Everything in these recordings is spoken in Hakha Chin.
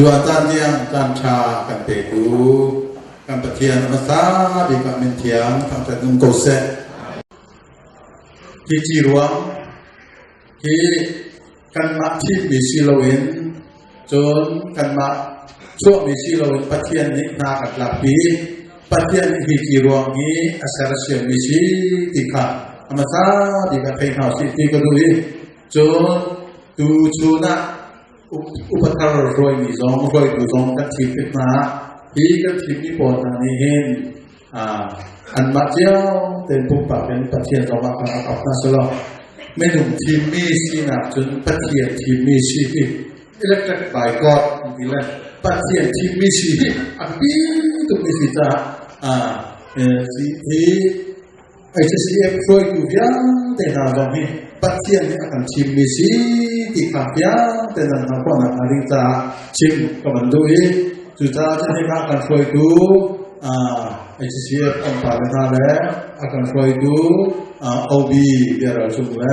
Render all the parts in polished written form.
Tuah caan tiang caan ṭha kan petu kan Pathian a hmasa bik ah min thiang thangṭhat um ko seh. Hi ci ruang hi kanmah thimmi si loin cun kanmah chuahmi si loin Pathian nih hna kan tlakpi. Pathian nih hi ci ruang hi a sersiammi si ti kha a hmasa bik ah thei hna usih ti ka duh i cun tu chun ah upa thar hruaimi zong hruaitu zong kan thim tik hna hi kan thimmi pawl hna nih hin anmah cio tein pumpak in Pathian zong ah kan rak ap hna selaw minung thimmi sinak cun Pathian thimmi si hi electric by God ti le Pathian thimmi si hi a biapi tukmi si caah hi HCF hruaitu vialte hna zong hi Pathian nih a kan thimmi si ti kha vialte nan hngalh khawhnak hnga ding caah chim ka van duh i cucaah cun hika a kan hruaitu HCF kan pale hna le a kan hruaitu OB biaral chung le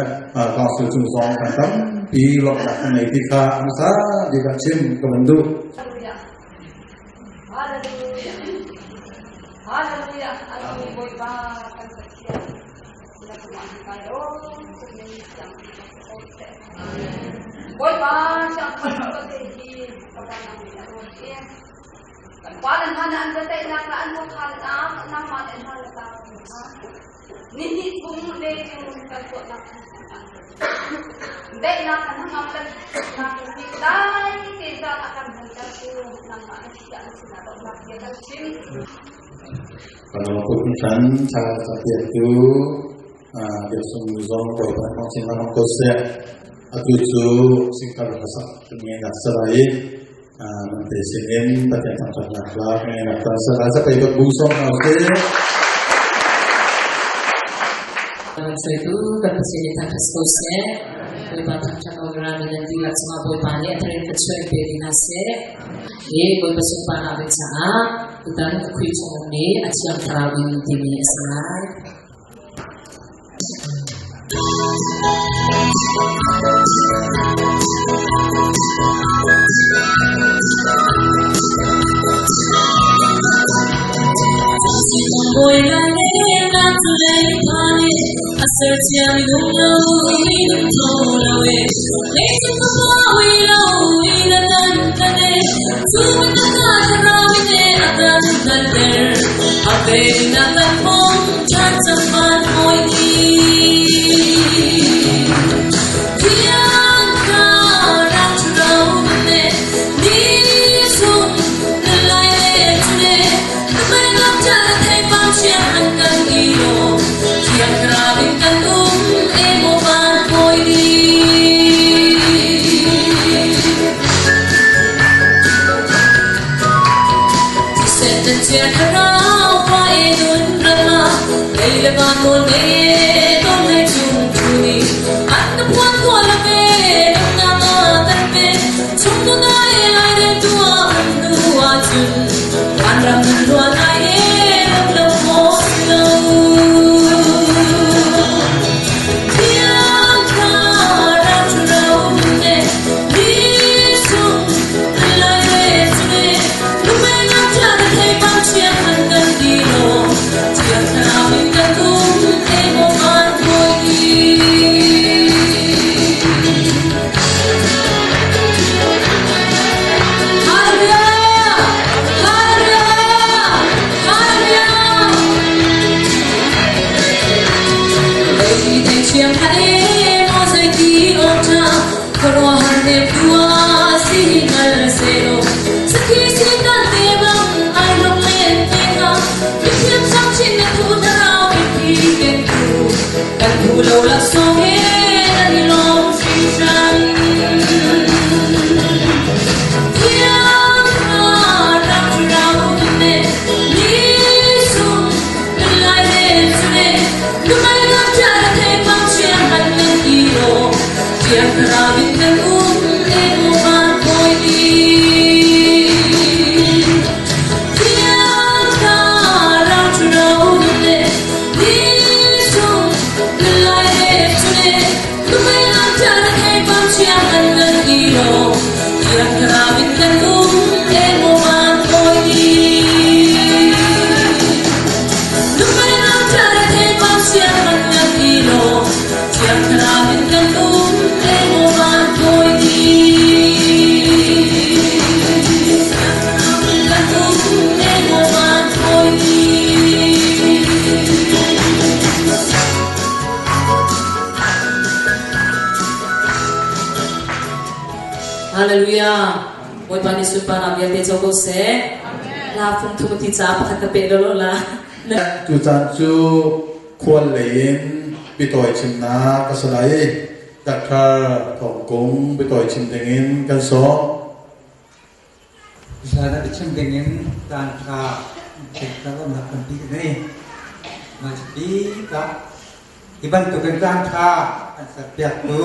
council chung zong kan tampi lawmhnak kan ngei ti kha hmasa bik ah chim ka van duh. Hallelujah. Hallelujah. Ano Bawipa kan Pathian. Na kumah kai lo min siang Bawipa siang ka te hi ka nang ni ro hi. Kan pa nan hana an ka te nak la an mo khan na nang ma den ha la ta. Ni ni chung le chung kan ko nak Daihnak kan hangam kan nak hi dai te za a kan hanter tu nangmah na si an sinah dawtnak bia kan chim. Kalau pun kan cara tu biak sung zong bawipa thawng chin lang ko seh atu cu singkar hasak nge nak salai nan te singin pathian thangthatnak la nge nak ta salai sa pei bu song hna se Kan hruaitu kan Pathian nih thangṭhat ko seh. Bawipa thangṭhat awk rami nan dihlak cungah Bawipa nih a tharin ka chuah pe ding hna seh. Hi Bawipa sunparnak ding caah tutan ka khui chung ummi a Thiang Thlarau in timi a si lai. Hallelujah. Bawipa nih sunparnak vialte co ko seh. La fung thum ti ca pakhat ka pe lo la. Tucaan cu khual lei in bitawi chimnak a si lai i Dr. Thawng Kung bitawi chim dingin kan sawm. Zan ah chim dingin caan ṭha pekter tampi ka ngei. Mah bik ah hi bantukin caan ṭha an serpiaktu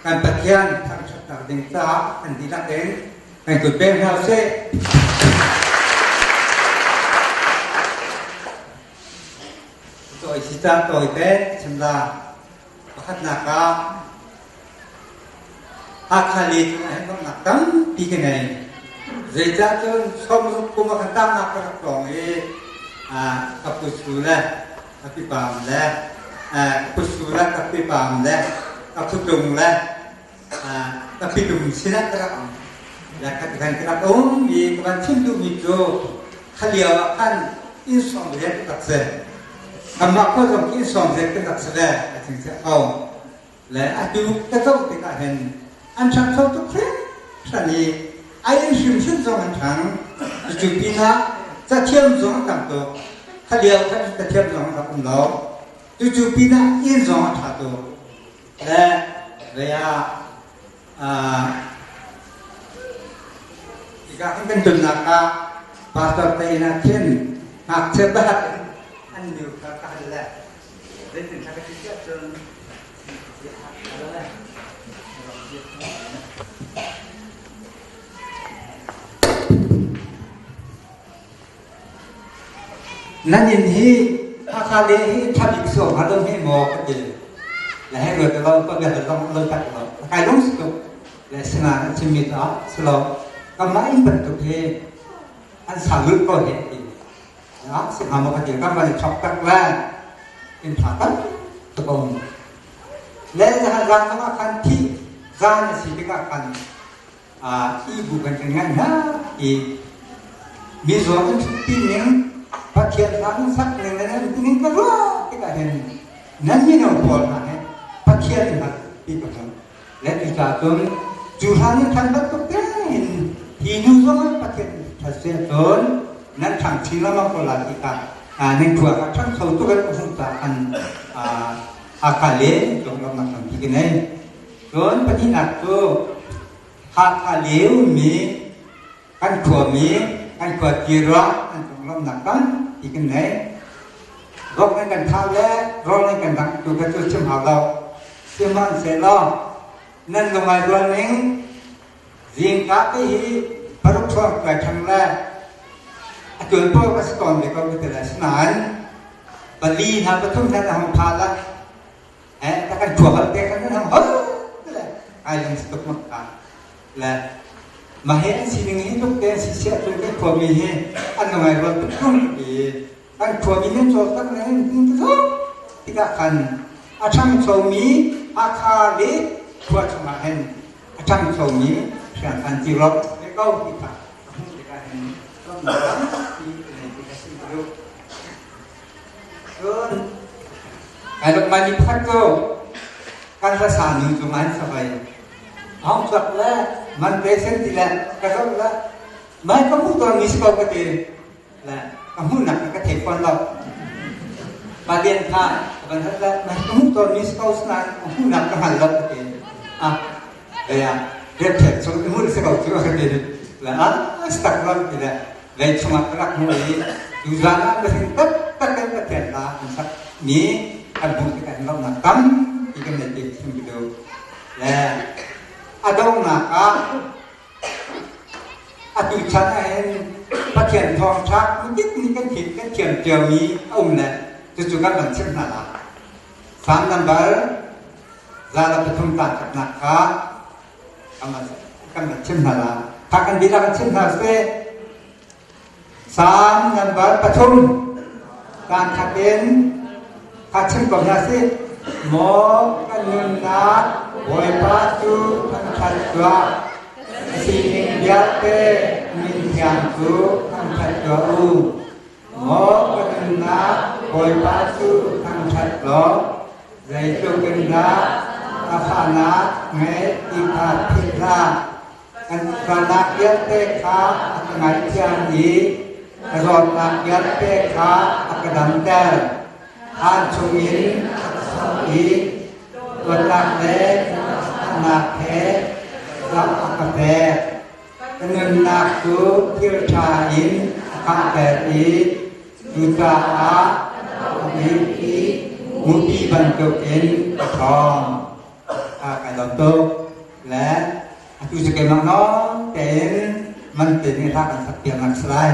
kan Pathian thangṭhatnak ding caah kan dihlak in kan kut pek hna usih. Tawi si caan tawite chim la. Pakhatnak ah Hakha le cungah hin lawmhnak tampi ka ngei. Zeicah cun sawmruk kum a kan tangnak ka rak tlawng i ka pu su le ka pipam le ka pu su le ka pipam le ka phutung le ka pitum sinah ka rak um. Le khat khan ka rak um i ka van chim duhmi cu kha lio ah khan inn sawm rian ka rak si. Kanmah khua zong khi inn sawm rian kan rak si ve a thing si ko. Le atu ka zoh tikah hin an ṭhangcho tuk hringhran i a inn hrimhrim zong an ṭhang. Cucu pinah cathiam zong a tam tuk. Kha lio khan cathiam zong a rak um lo. Cucu pinah inn zong a ṭha tuk. Le vei ah hika kan kan tonnak ah pastor te inn ah khin ngakchia pakhat an nu kha ka hal le zeitin kha ka ti tiah cun Nan inn hi Hakha le hi ṭha bik so hnga lo hme maw ka ti. Le hei ruat lo ka bia zong lo tak lo. Kai lung si tuk. Le sinah an chimmi cu ah si lo. Kanmah inn bantuk hi an sa lulh ko he ti. Ah si hnga maw ka ti. Kan van i chok tak le inn ṭha tak tuk a um. Le zan zong ah khan thih zan a si tikah khan i bu kan kan ngan hna i mizaw an ṭhutpi ning Pathian hla an sak ning le nan ning ka ruah tikah hin nan mino pawl hna he Pathian in hngalh ti ka hmuh le cucaah cun cu hlan in ṭhan bantuk tein hi nu zong ah Pathian ṭhat seh cun nan ṭhang chin lengmang ko lai ti kha nan khua kha ṭhangcho tuk in a hung caah khan Hakha le Conglawmhnak tampi ka nei. Cun pahnihnak cu Hakha leumi kan khuami kan khua tiruah an conglawmhnak tampi kan nei. Vok nan kan thah le rawl nan kan dangh tu kha cu chim hau lo. Sihmanhsehlaw nan lungai rual ning zingka te hi paruk chuak kai ṭhang le a tuan pawl ka si tawn ve ko ka ti le asinain pali hna pathum hna na hong pha la ta kan ṭua hal te kan kan hal le ai lang si tuk mak ka le ma he an sining hi tuk te an si sia cun kan khuami hi an ngai rual tuk tung i kan khuami nan cawl tak le an tin tu tikah khan a ṭhangchomi Hakha le khua chungah hin a ṭhangchomi hriangkhan ti rok ve ko ti kha a hmuh tikah hin tampi nei ti ka si duh. Cun ai lok mai mi pakhat cu kan hlasa nu cu ngai savai hong chuak le man te sen ti le ka zoh le mai ka hmuh tawn mi si ko ka ti le ka hmuhnak ka thei fawn lo Palian kha ka van hat le mai ka hmuh tawn mi si ko sinain ka hmuhnak ka hngal lo ka ti ah vei ah riat ṭhet chung i hmuh si ko cu ka ti le ah stak lo ti le lei chungah ka rak hmuh i tuzan ah ka sin taktak in Pathian hla an sak mi kan hmuh tikah hin lawmhnak tampi kan nei ti chim ka duh. Le a donghnak ah atu chan ah hin Pathian thawngṭha mikip nih kan thim kan thiam ciomi a um le cucu kan van chimh hna lai. Psalm number 103 tan khatnak kha kan van chim hna la. Kha kan dihlak in chim hna seh. Psalm number 3 kaan khat in kha chim ko hna sih. Maw kan nunnak Bawipa cu thangṭhat tuah. A sining vialte min thiang cu thangṭhat tuah u. Maw ka nunnak Bawipa cu thangṭhat law zeitluk in dah ka fahnak ngeih ti kha philh hlah. Kan sualnak vialte kha a ka ngaihthiam i ka zawtnak vialte kha a ka damter. Thlan chungin a ka samh i luatnak le hngalhnak he lam a ka pek. Ka nunnak cu thil ṭha in a khahter i cucaah a dirpi mupi bantukin ka ṭhawng. A kai lawm tuk le atu cu keimah nawn tein man te nih hla kan sak piak nak si lai.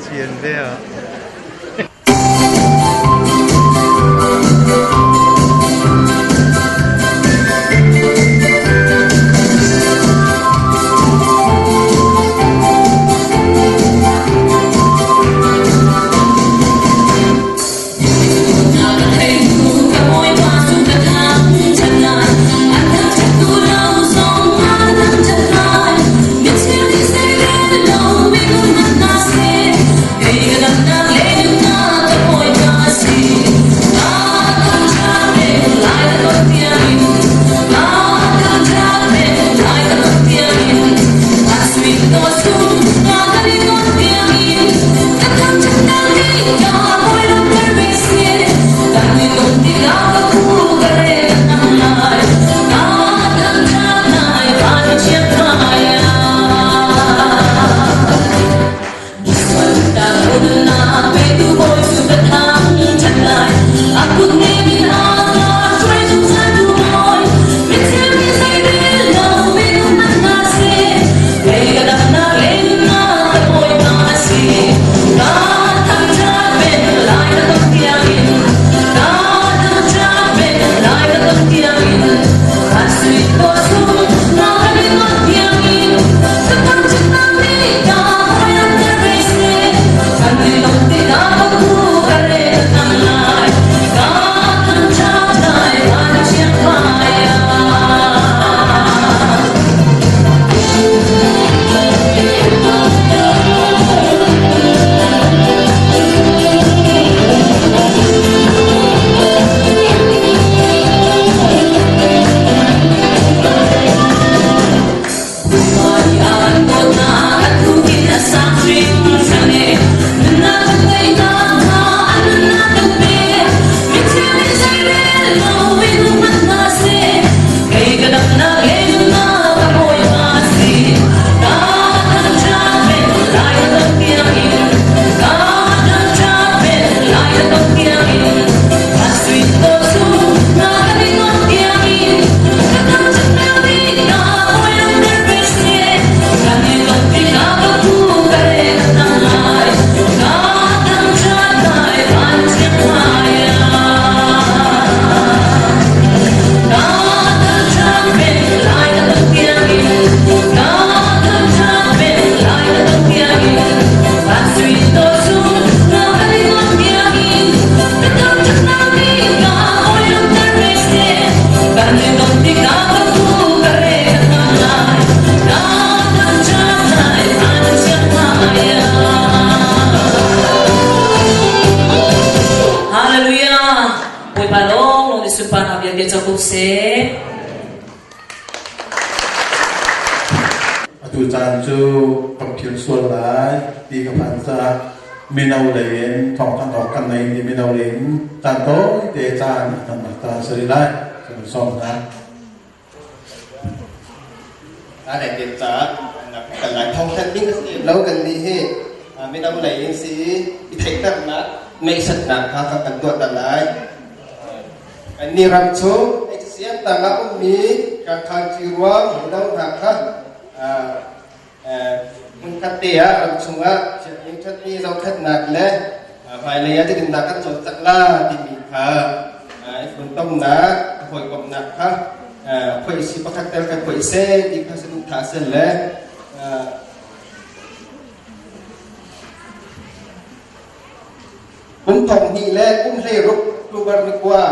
Chian ve ah. Bawipa lawng lawng nih sunparnak vialte co ko seh. Atu caan cu kan phil sual lai ti ka phan caah mino lei in thawngthanh awk kan nei mi mino lei in caan tawite caan a hmannak caan si rih lai. Kan sawm hna. A dai te caah kan lai thawngthanh ding a si lo kan nih hi mino lei in si i theihternak neihsatnak kha kan tuah ta lai. Kannih ram chung HCM tangah ummi kangkhan ciruang mino hna kha hmunkhat te ah ram chungah ṭhatmi zohkhenhnak le hmailei ah zeitindah kan cawlcangh la timi kha i funtomnak hawikomhnak kha phoihsi pakhat tel kan phoih seh ti kha saduhthah seh le Kum thong hnih le kum 16 October ni kua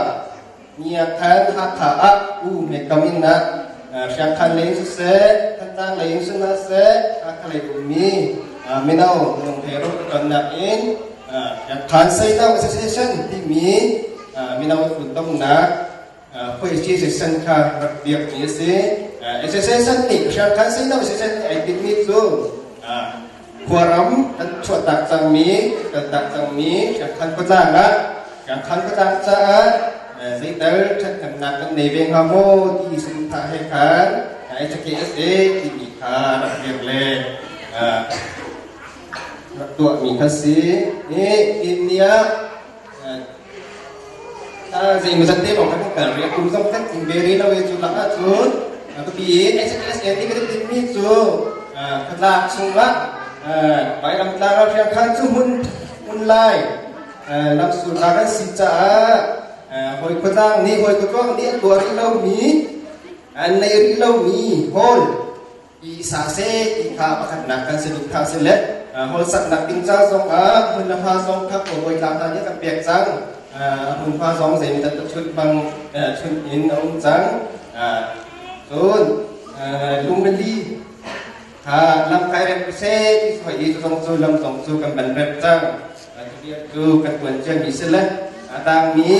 Ngiakhan Hakha ah U Mekam inn ah Hriangkhan lei in siseh, Thantlang lei in siseh, Hakha lei ummi mino minung he rak tonnak in Khan Seino Association timi mino funtomnak association kha rak biakmi a si. Association nih Hriangkhan Seino Association nih ai tinhmi cu khuaram kan chuahtak cangmi, kaltak cangmi Hriangkhan khuatlang ah Hriangkhan khuatlang caah zeital ṭhathnemnak kan nei ve hnga maw ti saduhthah he khan HKSA timi kha rak dirh le rak tuahmi kha si. Hi India zeimawzat te lawng kan kal rih. A kum zong kan tling ve rih lo i cu lakah cun biapi in HKSA nih kan tinhmi cu khuatlak chungah vailam tlang ralhriang khan cu hmun hmun lai lamsul hna kan si caah hawi khuatlang nih hawi khuatluang nih an tuah rih lomi an nei rih lomi hall i sa seh ti kha pakhatnak kan saduhthah si le hall saknak ding ca zong ah hmun le hma zong kha kawlbawi tlang hna nih kan pek cang. Hmunhma zong zeimaw chut bang chut in a um cang. Cun lungreli kha lam kai rep seh ti soi i zong cu lam zong cu kan ban rep cang. Cu kan tuan ciami si le a tangmi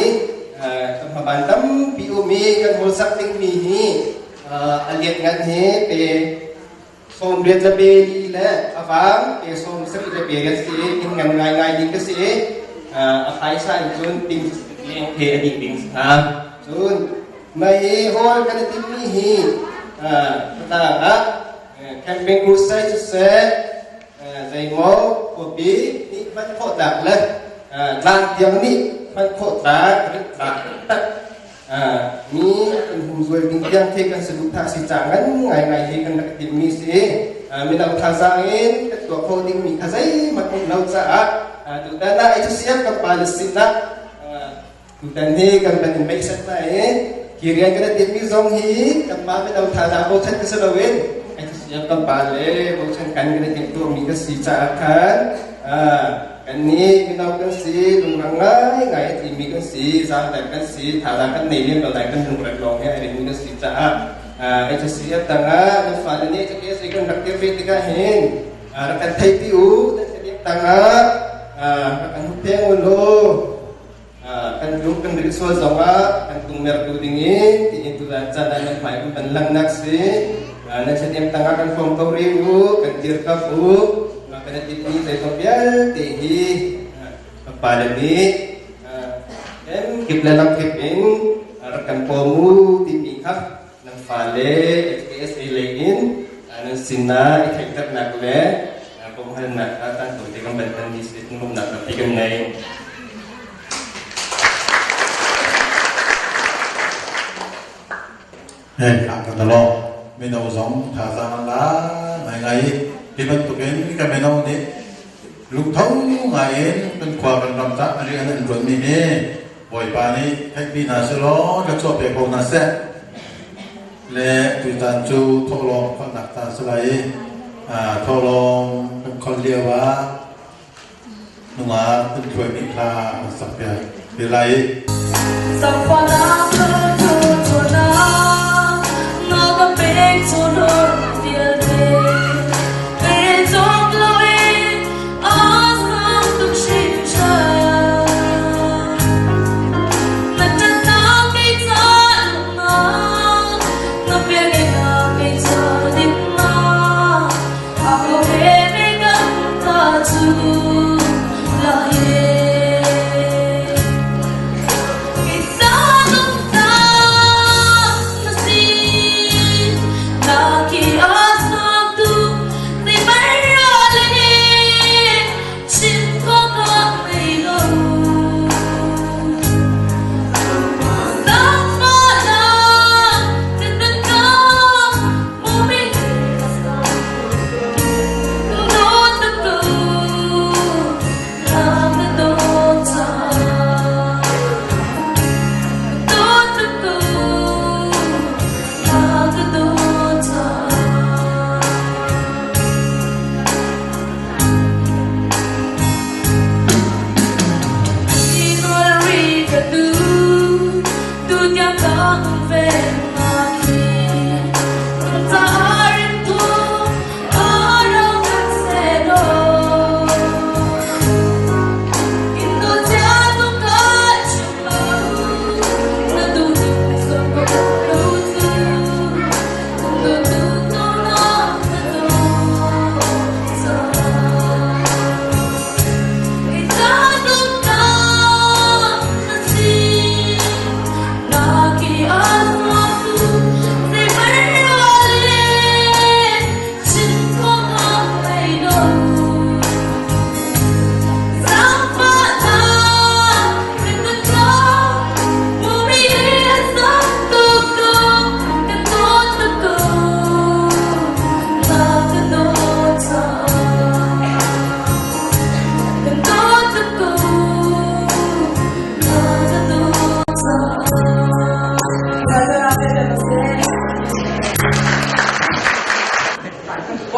hmaban tampi um i kan hall sak dingmi hi a lian ngan hi pe 80 le pe li le a vang pe 70 le pe riat si i inn ngan ngaingai ding ka si i a phaisa in cun ting leng the a dih ding hna. Cun mei hall kan i timmi hi tlang ah camping crusade siseh, zeimaw khuapi nih hman khawh tlak le tlang tiang nih hman khawh tlak rit tlak tak mi kan humzual ding tiang khi kan saduhthah si ca ngan ngaingai hi kan rak timmi si. Mino thazaang in kan tuah khawh dingmi kha zeihmanh um lo caah tutan ah HCF kan pa le sinah tutan hi kan van in meihsat na i hi rian kan timmi zong hi kanmah mino thazaang bochan ka si loin HCF kan pa le bochan kan kan timh tuahmi ka si caah khan Kannih mino kan si, lungrang ngaingai a tlimi kan si, zaangdang kan si, thazaang kan nei lem lo nain kan lungrang lawng he ai ringmi kan si caah HCF tangah nan fale nih HKSA kan rak dir ve tikah hin rak kan theipi u, nan thadiak tangah rak kan huppheng u law kan lung kan rilh sual zongah kan tungmertu dingin tiin tuzan caan ah nan hmai um kan langhnak si. Nan thladem tangah kan fom ko rih u, kan dirkap u, kan itmi zeizong vialte hi pale nih kip le lam kip in rak kan pawm u timi kha nan fale HKSA lei in nan sinah i theihternak le bawmhalnak kha tan te kan ban tan ni si lungnak tampi kan ngei. Hei ka lo mino zong thazaang la ngai ngai hi bantukin ka mino nih lungtho ngai in kan khua kan ram ta rian an tuan mi hi Bawipa nih theihpi hna selaw ka chuah pe ko hna seh. Le tutan cu thawhlawm kholnak caan si lai i thawhlawm kan khol lio ah nungak kan thluaimi hla kan sak piak te lai. Zaangfahnak cu tuahnak na ka pek cu vialte pe cawk loin a sang tuk hringhran. Na ṭhatnak kei ca lungnak na velngeihnak kei ca dinnak ako he me kan ta cu lai.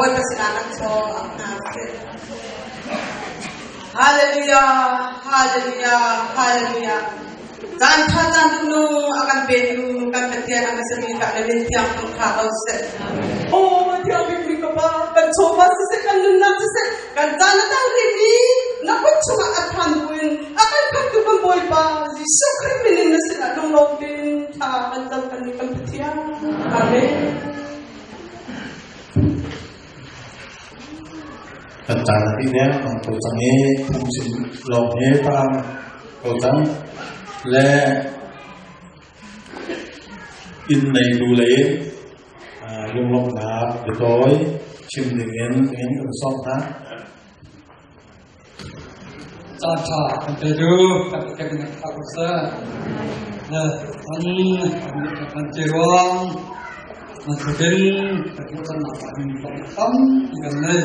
Bawipa sinah kan chaw ap hna sih. Hallelujah, hallelujah, hallelujah. Caan tha caan duhnung a kan petu kan Pathian a hmasami kah na min thiang thang tha ko seh. Oh, thiang bik ka pa, kan chawva siseh, kan nunnak siseh, kan caan a tang rihmi na kut chungah a than buin a kan khamtu kan Bawipa Jesuh Khrih min in na sinah lunglawm tein thla kan cam kan ni kan Pathian. Amen. Kan caan a dih deng ang ko cang i phungchim lawng hi taang ko cang le inn neitu lei lunglawmhnak biatawi chim ding in in kan sawm hna. Caan ṭha kan petu kan Pathian in kan thlah ko seh. Le an kan ti ruang bantukin Pathian cannak ah hin tampi kan nei.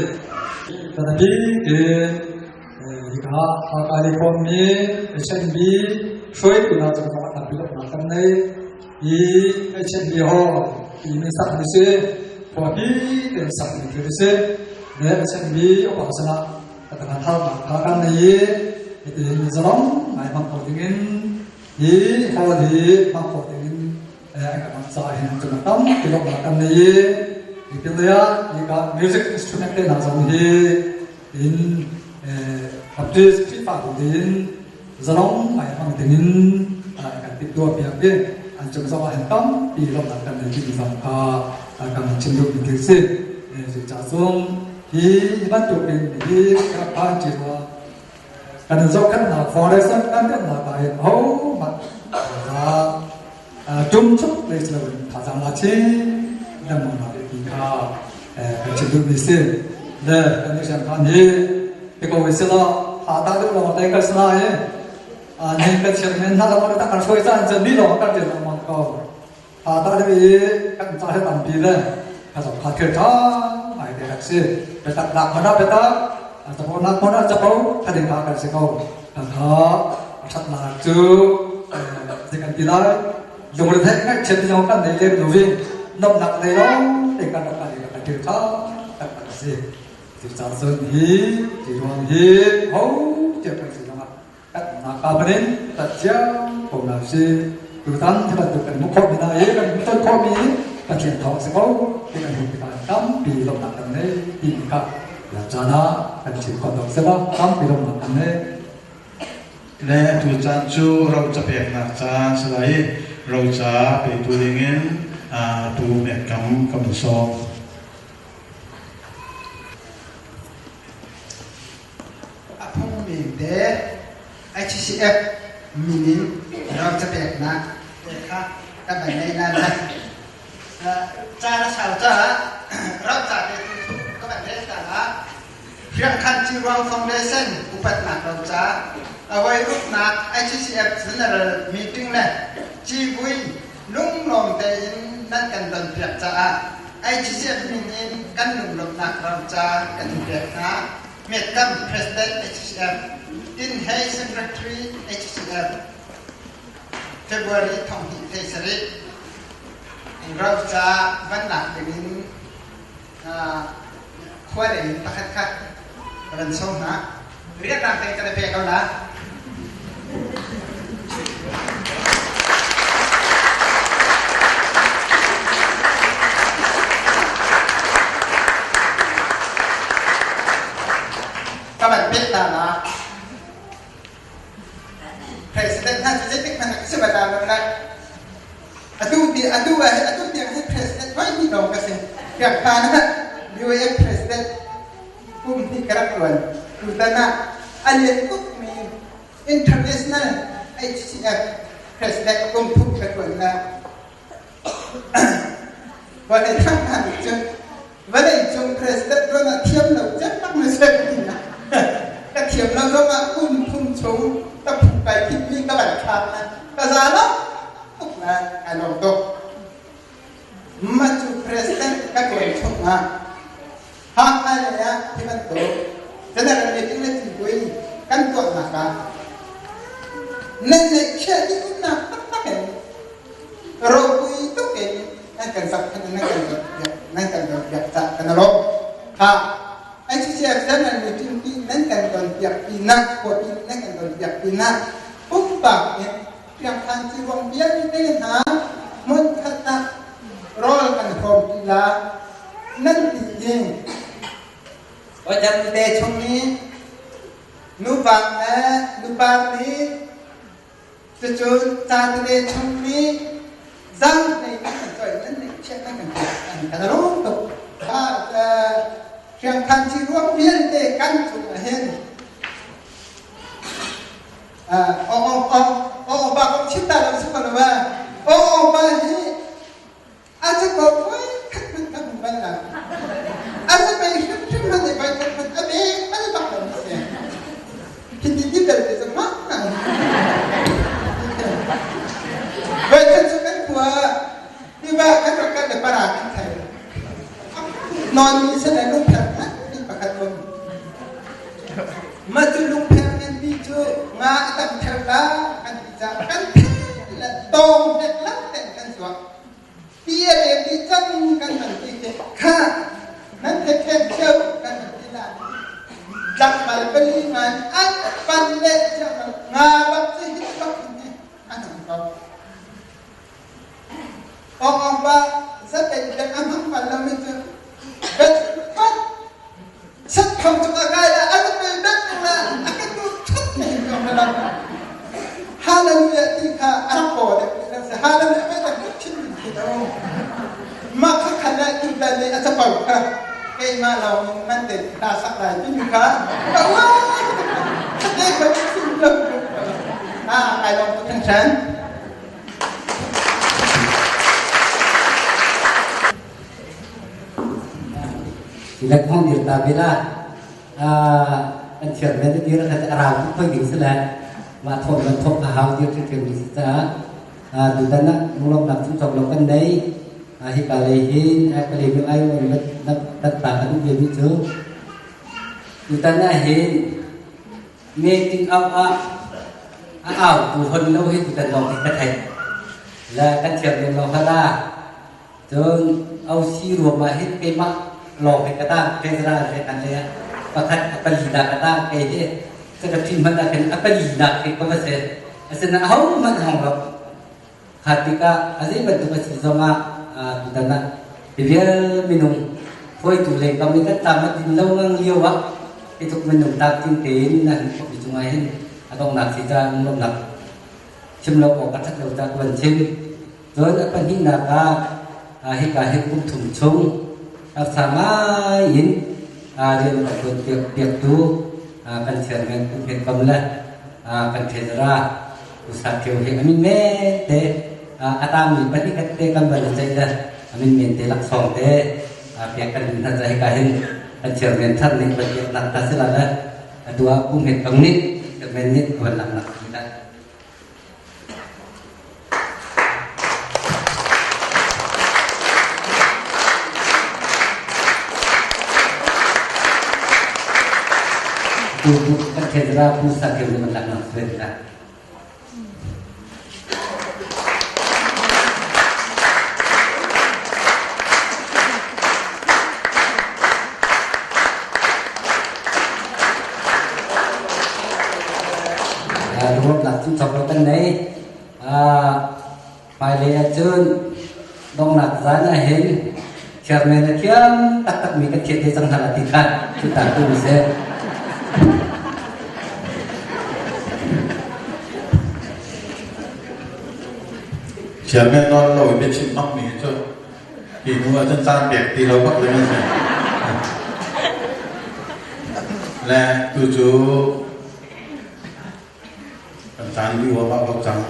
Tanabi ke hika Hakha lei khuami HNB hruaitu hna cung zongah tampi lawmhnak kan nei. Hi HNB hall ti min sak ni si, khuapi tein sak ni thil si. Le HNB upa sinah Ka thalnak kha kan nei i hitin zalong ngai hmang kho dingin hi hall hi hmang kho dingin an kan hmang caah hin cun a tampi lawmhnak kan nei i hitin lei ah hika music instrument te hna zong hi in Baptist Khrihfabu din zalong ngai hmang dingin an kan timhtuah piak i an cung zong ah hin tampi lawmhnak kan nei timi zong kha kan chim duhmi thil si. Cucaah cun Hi bantukin hi ka phan ṭi rua. Kan in zohkhenhnak foundation kan dirhnak ah hin hohmanh thazaang ṭumchuk lei si loin thazaang la chin lengmang hna ti kha kan chim duhmi si. Le kan mission khan hi ti ko si law ha ta deuh lawng te kan si lai i ni kan chiat men hna lawng ta kan hruai caan cun ni lawng kan ṭian lengmang ko. Ha ta deuh i kan ca he tampi le ka zong kha thil ṭha ngai te rak si. Biatak nak hmanh ah biatak, capo nak hmanh ah capo thading ah kan si ko. Kan kha a ṭhatnak cu zei kan ti lai. Lungretheih ngaihchiat zong kan nei lem lo i nomnak nei lo te kan rak kan i kan thil ṭha tak tak a si. Cucaah cun hi ti ruang hi ho tiah kan si zongah Nak pa panin tat cio ko na si tutan hi bantuk kan hmuh khawh mi hna i kan ton khawh mi Pathian thawng si ko ti kan hmuh tikah tampi lawmhnak kan nei ti mi kha caan ah kan chim khawh dawk sela tampi lawmhnak kan nei. Le tu caan cu roca peknak caan si lai i roca petu dingin tu mekkam kan sawm. A phungmi te HCF min in ram capeknak te kha kan van nei na lai. Caan a sau caah ram ca te tu ka van rel ta la. Hriangkhan Ciruang Foundation upatnak roca a voi ruknak HCF General Meeting le civui lunglawm tein nan kan donpiak caah HCF min in kan lunglawmhnak roca kan in pek hna. Metkam President HCF, Tin Hei Secretary HCF, February thonghnih thei sarih roca van lak dingin khua lei in pakhat khat ka van sawm hna. Riaknak te ka pe ko la. Ka van pek ta la. President hna cu zeitik hmanh ah ka si bal lo la. Atu ti atu ah atu tiang hi president voi hnih lawng ka si. Riak pa na UAF president kum hnih ka rak ṭuan. Tutan ah a lian tukmi International HCF President kum thum ka ṭuan la. Vawlei thang hna nih cun vawlei cung president ṭuan ah thiam lo cem bak na si ka thiam lo zong ah kum thum chung ka phu kai thitmi ka van thlak na ka za lo tuk na kai lawm tuk. Mah cu president ka ṭuan chung ah Hakha lei ah hi bantuk general meeting le civui kan tuahnak ah nan ngeihchiah dih umnak taktak in ropui tuk in nan kan zohkhenh nan kan zohpiak nan kan zohpiak cah kan i lawm. Kha HCF General Meeting pi nan kan don piak pinah khuapi nan kan don piak pinah pumpak in Hriangkhan ciruang vialte hna hmunkhat ah rawl kan hrawm ti la nan ti ding. Wadam te chung i nuva le nupa nih cucun ca tete chung nih zang hlei nan kan cawi nan neih chiah nan kan piak an kan rum tuk. Hriangkhan ciruang vialte kan cung ah hin Aw ba kong chim ta lo si ko lo ba. Aw ba hi a cu ko voi khat hmanh ka hmu bal lo. A cu pei hrimhrim hmanh nih voi khat hmanh a bek bal bak lo si. Hi ti ti bel te cu hmang ngai. Voi khat cu kan khua tiva kan rak kal le para kan thai. Non mi se le lungpher ngan pakhat um. Mah cu lungpher nganpi cu nga a tam theu la kan ti caah kan phen le tawng hlek lo tein kan zuak. Ti a lem dih cang kan van ti khi kha nan thekhen theu kan van ti la. Tlangval pali ngan an pan le nga bak cu hit bak in an um ko. Ong pa zateih le a hmang bal lomi cu bet pat set khom cung a kai la a pe bet la a ka tu thut me hin ko la Hallelujah ti kha a rak paw dek ti se Hallelujah pe tak thin ti do ma kha khan la tu bel le a chapau kha keimah lawng in man te ta sak lai ti mi kha ka wa te kha sim lo ah kai lawng tu khan chan Lek hong dir ta bela an thiam le dir kha arau tu khoi ding sile ma thom man thok a hau dir thiam ni si ca tutan ah lunglawm nak chung chok lo kan nei hi ka lei hin ka lei mi ai on dat dat ta kan ve mi cu tutan ah hin meeting au ah a au tu hon lo hi tutan lawng hi ka theih le kan thiam lem lo hala cun au si ruam ah hin keimah lawng hi ka tang treasurer le kan le pakhat a pali na ka tang kei hi secretary hmanh ah khin a pali nak khi ka va si asinain aho hmanh hong lo Kha tikah a zei bantuk a si zongah tutan ah hi vial minung hruaitu lei kam i kan tlam a din lo ngang lio ah hi tluk minung tlamtling tein nan khuapi cungah hin a donghnak si ca lawmhnak chim lo awk a ṭhat lo ca ka van chim. Cun a pahnihnak ah hika hi kum thum chung harsa ngai in rian a ṭuan piaktu kan chairman Pu Phet Kam le kan treasurer Usa Thio hi a min men te a tangmi pahnih khat te kan van i ceih le a min men te laksawng te pek kan duh hna ca hika hin kan chairman thar nih van pek nak ta sila le atu ah Pu Hmet Kang nih chairman nih a van lak nak si lai. Tu kan treasurer Pu Sa Thio nih van lak nak si lai. Ruahnak cu thawk lo kan nei. Hmailei ahcun donghnak zan ahhin chairman a thiam taktakmi kan thiat te cang hna la ti kha cu ta tu seh. Chairman nawl lo i biachim hmangmi cu hi hnu ahcun caan pek ti lo bak ding a si. Le tu cu Kan caan dih uahmah ko cang.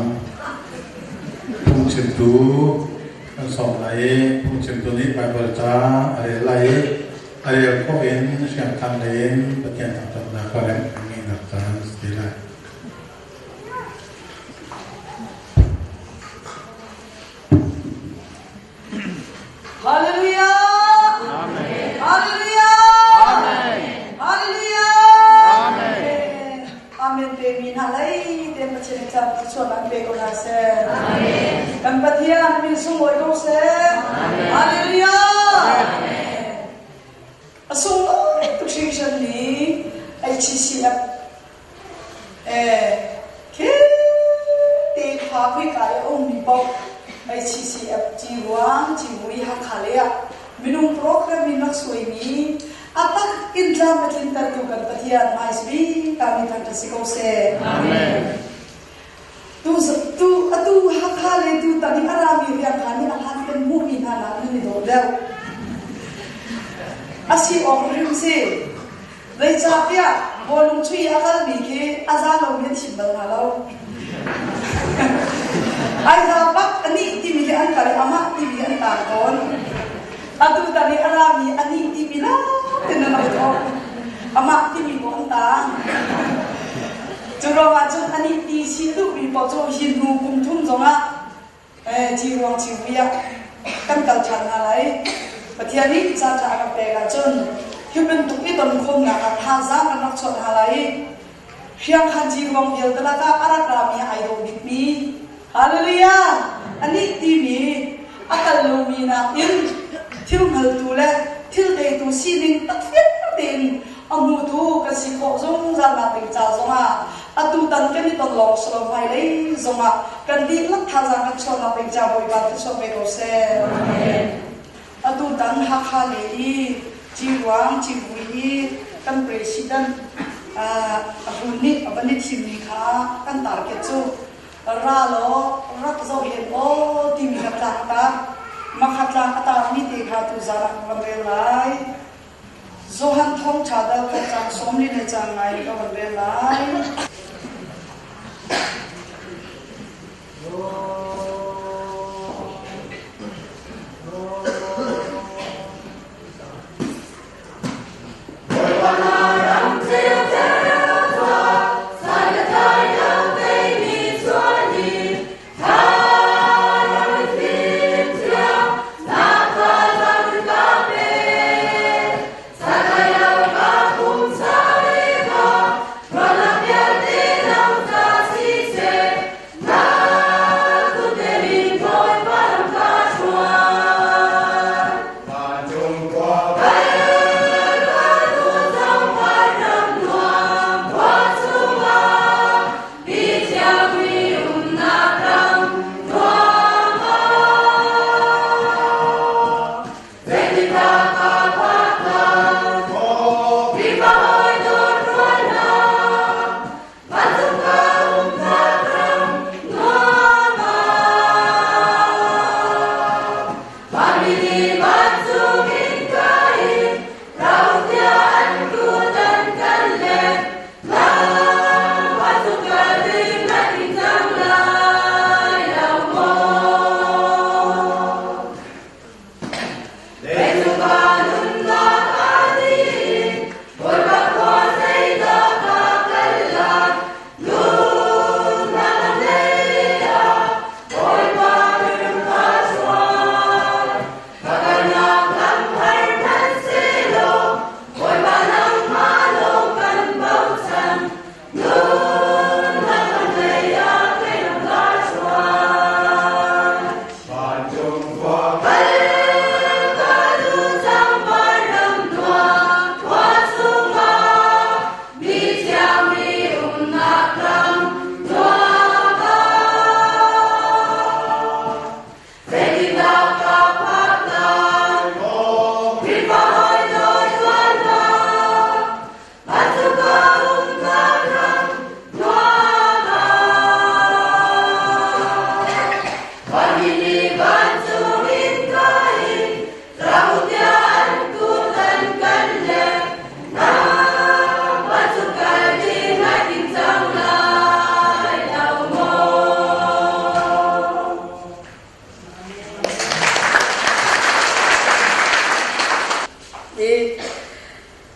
Phungchimtu kan sawm lai i phungchimtu nih Baibal ca a rel lai i a rel khawh in hriamthan lei in Pathian thangṭhatnak a remh ngeihnak caan si te lai. Hallelujah! Amen. Hallelujah! Amen. Hallelujah! Amen. Amen pe mi hna lei te Pathian ca chuan an pe ko hna seh. Amen. Kan Pathian min sunglawi ko seh. Amen. Hallelujah! Amen. A sung. Minung program in rak suaimi a tak in tlam a tlintertu kan Pathian hmaisbik ta mi thangṭhat si ko seh. Amen. Tu tu atu Hakha le tu tang i a rami riang kha nih a hlan kan hmuhmi hna nak nan i dawh deuh. A si awk rim si. Zeicahtiah bawlung chuih a kalmi khi a za lomi an chim bal hna lo. Ai za bak anih timi hi an kal i amah timi an taang tawn. Atu tan i a rami anih timi lawng in an rak thawk. Amah timi pawh an taang. Cu ruangah cun anih ti si duhmi paoh cu hi hnu kum thum zongah Ciruang civui ah kan kal ṭhan hna lai. Pathian nih ca ṭha a kan pek ahcun hi bantuk i tonkhawmnak ah thazaang kan rak chuah hna lai. Hriangkhan ciruang vialte lakah a rak rami ai dawh bikmi Hallelujah! Anih timi a kal lomi nakin thil hngaltu le thil theitu sining tak fiang tein a hmutu kan si khawh zungzal nak ding ca zongah atu tan kan i ton lawng si lo hmailei zongah kan dihlak thazaang kan chuahnak ding ca Bawipa thluachuah pe ko seh. Atu tan Hakha le i Ciruang Civui i kan president a hlun nih a van i thimmi kha kan target cu ra law rak zoh hen aw timi kha tlak ta makha tlang a tarmi te kha tu zan ah kan rel lai. Johan thawngṭha dal khat caang 40 le caang ngai ka van rel lai.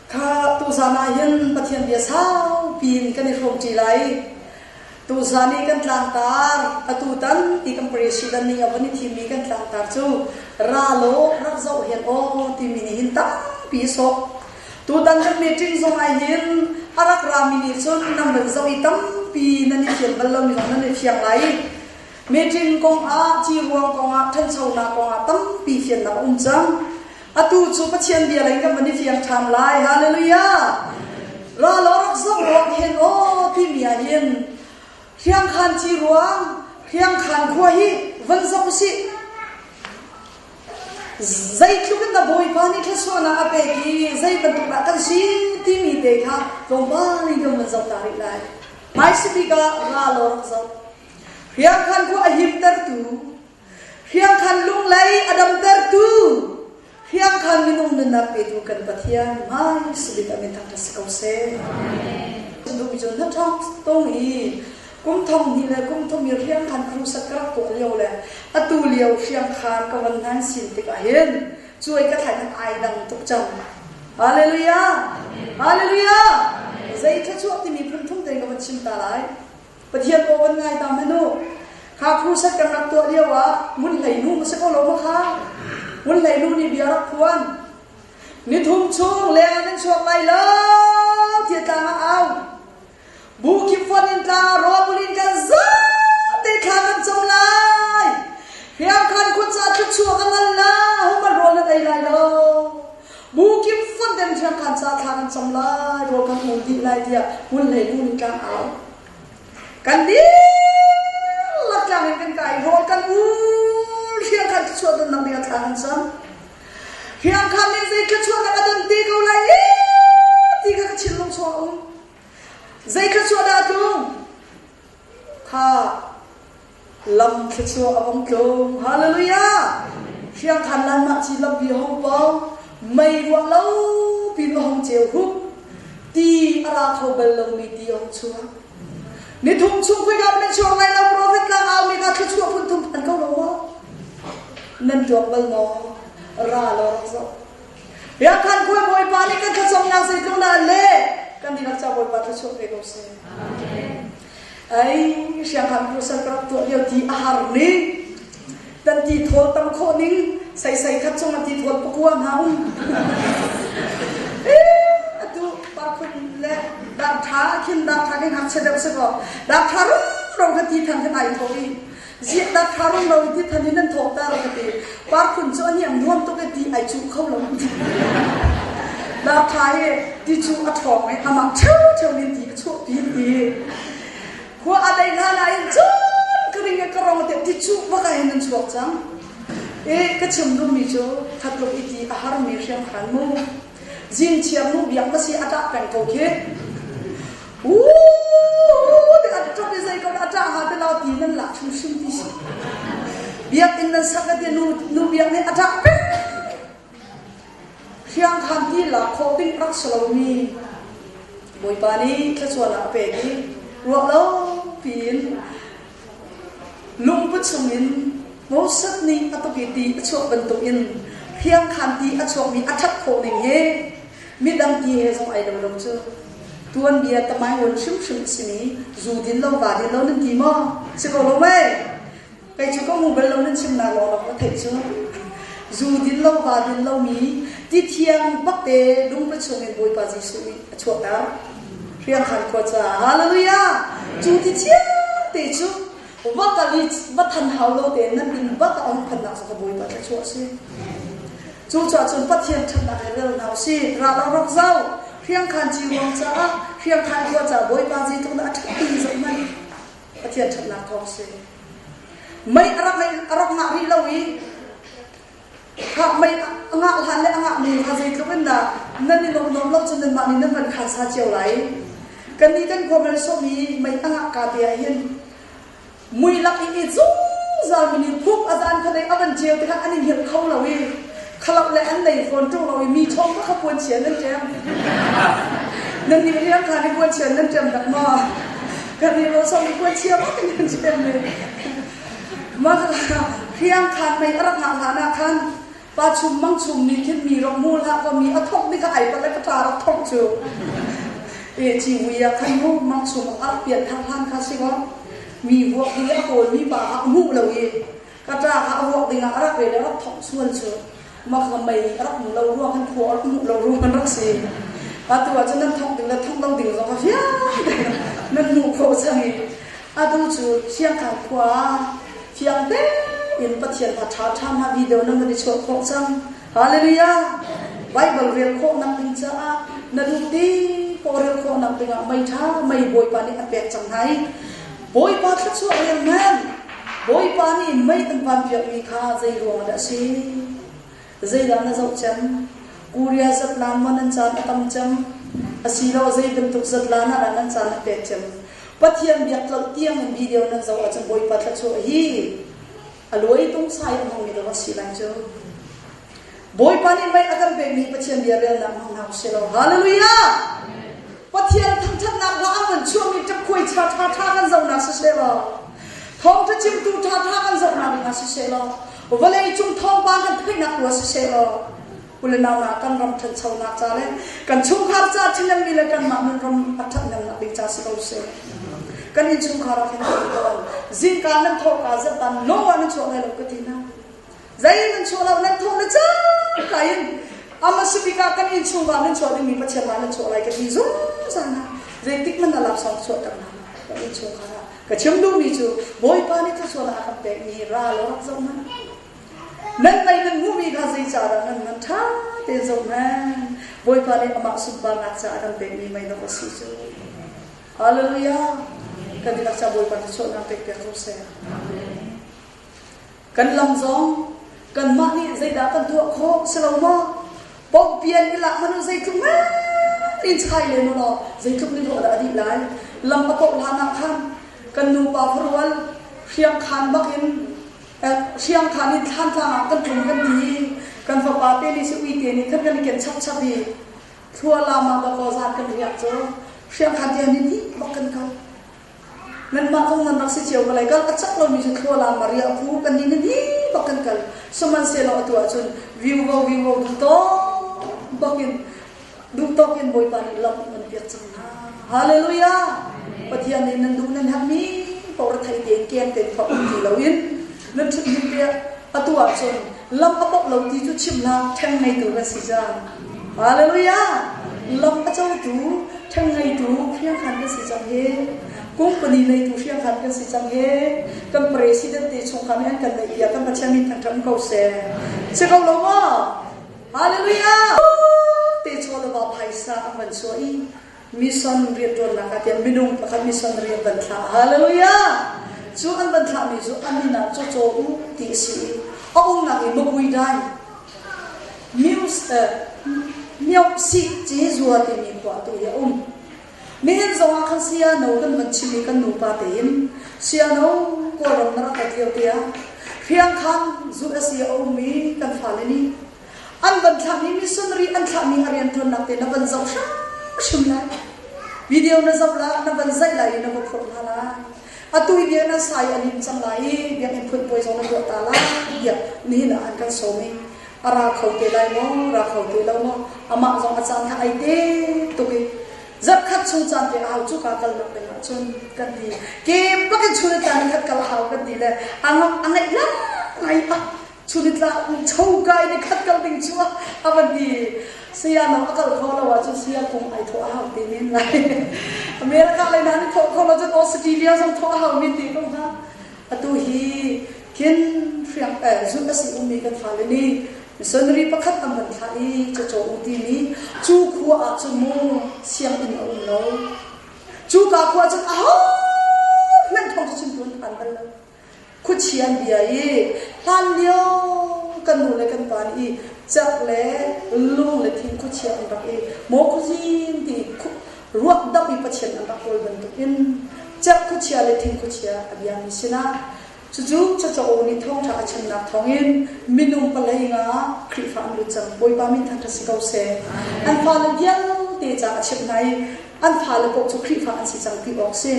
Kha tuzan ah hin Pathian bia saupi in kan i hrawmṭi lai. Tuzan i kan tlangtar atutan ti kan president nih a von i thimmi kan tlangtar cu ra law rak zoh hen aw timi nih hin tampi sawh. Tutan kan meeting zong ah hin a rak rami nih cun nan van zoh i tampi nan i fian bal lomi zong nan i fiang lai. Meeting kong ah, ciruang kong ah, ṭhanchonak kong ah tampi fiannak a um cang. Atu cu Pathian bia lei kan van i fiang ṭhan lai. Hallelujah! Ra law rak zoh ruang hen aw timi ah hin Hriangkhan ci ruang, Hriangkhan khua hi van zoh usih. Zeitluk in dah Bawipa nih thluachuahnak a pek i zei bantuk dah kan si timi te kha tlawmpal in kan van zoh ta rih lai. Hmaisabik ah ra law rak zoh. Hriangkhan khua a himtertu, hriangkhan lunglei a damtertu, hriangkhan minung nunnak petu kan Pathian hmaisabik a min thangṭhat si ko seh. Duhmi cu na ṭhawng tung i kum thong hnih le kum thum i hriangkhan crusade ka rak tuah lio le atu lio hriangkhan ka van hnan sin tikah hin cuai ka thlai ai dang tuk cang. Hallelujah! Hallelujah! Zei thluachuah timi phun thum te ka van chim ta lai. Pathian aw van ngai ta hmanh u. Kha crusade kan rak tuah lio ah ngun hlei nu ma si ko lo ma kha? Ngun hlei nu nih bia rak phuan. Nithum chung leng ah nan chuak lai lo tiah tlang ah au. Bu kip fonh in tlang ah rawl bul in kan zate thla kan cam lai. Hriangkhan khut ca thluachuah kan ngan la, hohmanh rawl nan ei lai lo. Bu kip fonh den hriangkhan ca thla kan cam lai, rawl kan ul dih lai tiah hmun hlei nu nih tlang au. Kan dihlak tlang in kan kai rawl kan ul hriangkhan thluachuah don nak ding ah thla kan cam. Hriangkhan nih zei thluachuahnak a don te ko lai i ti kha ka thinlung chung a um. Zei thluachuah dah a tlung? Kha lam thluachuah a vong tlung. Hallelujah! Hriangkhan lan mah ci lampi a hong pong. Mei ruah lo pin a hong ceu hup. Ti a ra kho bal lomi ti a hong chuak. Nithum chung khoika nan chuak lai lo profet tlang au mi kha thluachuah phun thum phan ko lo maw? Nan tuak bal maw? Ra law rak zoh. Riakhan khuai Bawipa nih kan thlacamnak zeitluk dah le kan dihlak ca Bawipa thluachuah pe ko seh. Ai sianghan crusade ka rak tuah lio ti a har ning tan ti thawl tam khawh ning sei sei khat chung ti thawl pakua hna um. Atu parkhun le dar tha khin dar tha khin hak che deuh se ko dar tha rum ro ka ti than khan ai tho i ziah dar tha rum ro ti than in nan thawk ta ro ka ti parkhun cu ani am nuam tuk e ti ai chu kho lo dar tha hi ti chu a thawng i amah cheu cheu nin ti a chuah pi ti khua a dei hla na in cun ka ring ka rong te ti chu baka hin nan chuak cang e ka chim duhmi cu khatluk i ti a harmi hriamhran mu Zing chiar nu biak na si a ṭah peng ko khi. Uu ti a ṭap i zei ko a ṭah ha te lau ti nan lak hrimhrim ti si. Biakinn nan sak ti nu nu biak nih a ṭah peng. Hriangkhan ti lak khawh ding rak si lomi Bawipa nih thluachuahnak a pek i ruah lo piin Lungput chungin Moses nih a tuk i ti a chuah bantukin hriangkhan ti a chuakmi a ṭhat khawh ning hi midang ti he zong ai lo lo cu. Tuanbia tamai ngun hrimhrim a simi zu din lo va din lo nan ti maw? Si ko lo mei? Kei cu ka hmu bal lo nan chimnak lawnglawng ka theih cu. Zu din lo va din lomi ti thiang bak te lungput chungin Bawipa Jesuh nih a chuahter. Hriangkhan khua caah hallelujah cu ti thiang te cu va kal i va than hau lo tein nan inn bak a ong phannak cu ka Bawipa thluachuah a si. Cucaah cun Pathian ṭhatnak he rel hna usih. Ral a rak zau. Hriangkhan ci ruang caah hriangkhan khua caah Bawipa zeitluk dah a ṭhat ti zoh hmanh. Pathian ṭhatnak thawng si. Mei a rak a rak ngah rih lo i Mei a ngah hlan le a ngah mi kha zeitluk in dah nan i nuamh nuam lo cun nanmah nih nan van khaan sa cio lai. Kannih kan khua Malsawm i mei a ngah ka te ah hin mui lak i i zungzal mi nih phuk a zan kha dei a van ceu tikah an i hngilh kho lo i khalok le an nei fawn ṭung lo i mi chawng kha puan chia nan ṭem. Nan nih riang kha nih puan chia nan ṭem dak maw? Kannih Malsawm i puan chia bak in nan ṭem ne. Mah hriangkhan mei a rak ngah hlan ah khan pa chum mang chum nih khin mi rak mu hlah kaw mi a thok ni kha ai pat le ka ṭa rak thok cu. E ci vui ah khan mu mang chum a rak pian thar hlan kha si kaw mi vuak ding i a kawl mi pa kha a hmuh lo i ka ṭa kha a vuak ding ah a rak re le a rak thok sual cu. Mah kha mei a rak hmu lo ruang khan khua a rak hmuh lo ruang kan rak si. Atu ah cun nan thok ding le thok lo ding zong kha fiang nan hmuh khawh cang i atu cu Siangkhang khua fiang tein Pathian hna ṭha ṭha hna video nan van i chuah khawh cang. Hallelujah! Bible rel khawhnak ding caah na duh ti paoh rel khawhnak dingah mei ṭha mei Bawipa nih a pek cang hna i Bawipa thluachuah rel hmanh Bawipa nih mei an van piakmi kha zei ruang dah a si? Zeidah na zoh cem? Korea zatlaan maw nan caan a tam cem? Asilo zei bantuk zatlaan ah dah nan caan a pek cem? Pathian biak tloh tiang in video nan zoh ahcun Bawipa thluachuah hi a luai tung sai a hmangmi dawh a si lai cu. Bawipa nih mei a kan pekmi Pathian bia relnak hmang hna usih law Hallelujah! Pathian thangṭhatnak hla an van chuahmi ṭapkhuai ṭha ṭha ṭha kan zohnak siseh law thawngṭha chimtu ṭha ṭha kan zohnak ding ah siseh law vawlei cung thawngpang kan theihnak tu ah siseh law ulenau hna kan ram ṭhanchonak ca le kan chungkhar ca ṭhihnemmi le kanmah nun ram a ṭhathnemnak ding ca si ko seh. Kan innchungkhar ah khin kan zingka nan thawhka zatan no ah nan chuah lai lo ka ti hna. Zei nan chuah lo nan thawh na cang ka in ama sipika kan inn chung ah nan chuah dingmi Pathian ah nan chuah lai ka ti zungzal na zeitik man na laksawng chuah ter na kan inn chung kha ka chim duhmi cu Bawipa nih thluachuah a kan pekmi ra lo rak zoh hmanh nan mei nan hmuhmi kha zei ca dah nan man ṭha tein zoh hmanh Bawipa nih amah sunparnak caah a kan pekmi mei dawh a si cu Hallelujah kan dihlak ca Bawipa thluachuahnak pek piak ko seh Kan lam zong kanmah nih zeidah kan tuah khawh si lo maw? Pohpian i lak hmanh zeitluk men in chai len u law zeitluk ni hlawh dah a dih lai? Lam a poh hlan ah khan kan nupa khuarual hriangkhan bak in hriangkhan in thlantlang ah kan tlung kan ti kan fapa te nih si uite nih khan kan i ken chapchap i thlualam ah dawkaw zan kan riak cu hriangkhan tiang ni dih bak kan kal. Nanmah zong nan rak si cio ko lai. Kal a cak lomi cu Thlualam Maria phu kan nih nan hi bak kan kal. Sihmanhsehlaw atu ahcun viuvo viuvo duh tawk bakin duh tawk in Bawipa nih lam nan piak cang hna. Hallelujah! Pathian nih nan duh nan herhmi paoh ra thei tein ken tein phorh ti loin nan ṭhut hin piak. Atu ahcun lam a poh lo ti cu chim hlah ṭheng ngeitu kan si cang. Hallelujah! Lam a cotu, ṭheng ngeitu hriangkhan kan si cang hi. Company neitu hriangkhan kan si cang hi. Kan president te chungkhar nih an kan neih piak kan Pathian min thangṭhat ko seh. Si ko lo maw? Hallelujah! Te chaw le va phaisa an van chuah i mission rianṭuannak ah tian minung pakhat mission rian van thlah. Hallelujah! Cu an van thlahmi cu a min ah caw u ti a si i a umnak i mapui dai Myohsih Cezua timi khua tu hi a um. Nihin zong ah khan siano kan van chim i kan nupa tein siano Kawlram na rak rat lio tiah hriangkhan zu a si a ummi kan fale nih an van thlahmi missionary an thlahmi a rianṭuannak te na van zoh hrimhrim lai. Video na zoh la, na van zaih lai i na va phurh hna lai. Atu i biakinn an sa i a lim cang lai i biakinn phunpuai zong na tuah ta lai tiah nihin ah an kan sawm i a ra kho te lai maw ra kho te lo maw amah zong a caan kha ai te tuk i zarhkhat chung caan te a hau cu ka kal nak ding ah cun kan ti ke bakin chun tla ni khat kal a hau kan ti le a a ngaih la ngai a chunitla chokai ni khat kal ding cu a van ti saya no a kal kho lo ahcun saya kung ai thawh a hau te men lai America lei na ni thawh kho lo cun Australia zong thawh a hau mi ti ko hna atu hi khin hriang eh zut a si ummi kan fale nih missionary pakhat an van thlah i cacaw u timi cu khua ah cun mu sianginn a um lo cu ka khua cun aho hmanh thawng cu chimtu an phan bal lo Khuachia an bia i hlanlio kan nu le kan pa nih i cerh le lung le thing khuachia an rak i maw khuazing ti ruak dap i Pathian an rak kawl bantukin cerh khuachia le thing khuachia a biami sinah cucu cacaw nih thawngṭha a chimnak thawngin minung palei nga Khrihfa an lut cang Bawipa min thangṭhat si ko seh an fale vialte ca a chimh hna i an fale paoh cu Khrihfa an si cang ti awk si.